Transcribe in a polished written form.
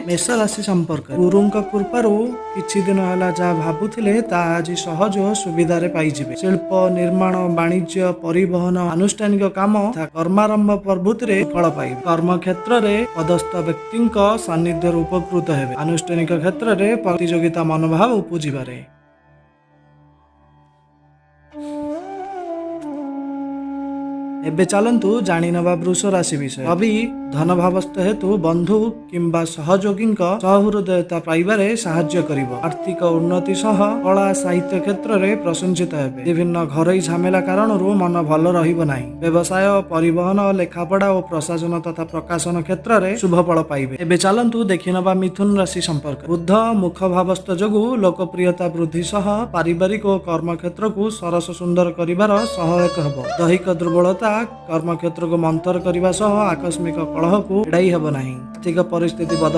ମେଷ ରାଶି ସମ୍ପର୍କ। ଗୁରୁଙ୍କ କୃପାରୁ କିଛି ଦିନ ହେଲା ଯାହା ଭାବୁଥିଲେ, ତାହା ଆଜି ସହଜ ଓ ସୁବିଧାରେ ପାଇଯିବେ। ଶିଳ୍ପ, ନିର୍ମାଣ, ବାଣିଜ୍ୟ, ପରିବହନ, ଆନୁଷ୍ଠାନିକ କାମ ତଥା କର୍ମାରମ୍ଭ ପ୍ରଭୃତିରେ ଫଳ ପାଇବେ। କର୍ମକ୍ଷେତ୍ରରେ ପଦସ୍ଥ ବ୍ୟକ୍ତିଙ୍କ ସାନ୍ନିଧ୍ୟରୁ ଉପକୃତ ହେବେ। ଆନୁଷ୍ଠାନିକ କ୍ଷେତ୍ରରେ ପ୍ରତିଯୋଗିତା ମନୋଭାବ ଉପୁଜିପାରେ। ଏବେ ଚାଲନ୍ତୁ ଜାଣିନେବା ବୃଷ ରାଶି ବିଷୟ। ରବି ଧନଭାବସ୍ଥ ହେତୁ ବନ୍ଧୁ କିମ୍ବା ସହଯୋଗୀଙ୍କ ସହୃଦୟତା ପାଇବାରେ ସାହାଯ୍ୟ କରିବ। ଆର୍ଥିକ ଉନ୍ନତି ସହ କଳା, ସାହିତ୍ୟ କ୍ଷେତ୍ରରେ ପ୍ରଶଂସିତ ହେବେ। ବିଭିନ୍ନ ଘରୋଇ ଝାମେଲା କାରଣରୁ ମନ ଭଲ ରହିବ ନାହିଁ। ବ୍ୟବସାୟ, ପରିବହନ, ଲେଖାପଢା ଓ ପ୍ରଶାସନ ତଥା ପ୍ରକାଶନ କ୍ଷେତ୍ରରେ ଶୁଭ ଫଳ ପାଇବେ। ଏବେ ଚାଲନ୍ତୁ ଦେଖିନେବା ମିଥୁନ ରାଶି ସମ୍ପର୍କ। ବୁଧ ମୁଖ ଭାବସ୍ଥ ଯୋଗୁଁ ଲୋକପ୍ରିୟତା ବୃଦ୍ଧି ସହ ପାରିବାରିକ ଓ କର୍ମକ୍ଷେତ୍ରକୁ ସରସ ସୁନ୍ଦର କରିବାର ସହାୟକ ହେବ। ଦୈହିକ ଦୁର୍ବଳତା କର୍ମକ୍ଷେତ୍ରକୁ ମନ୍ଥର କରିବା ସହ ଆକସ୍ମିକ କଳହକୁ ଏଡ଼ାଇ ହେବ ନାହିଁ। ଆର୍ଥିକ ପରିସ୍ଥିତି ବଦଳ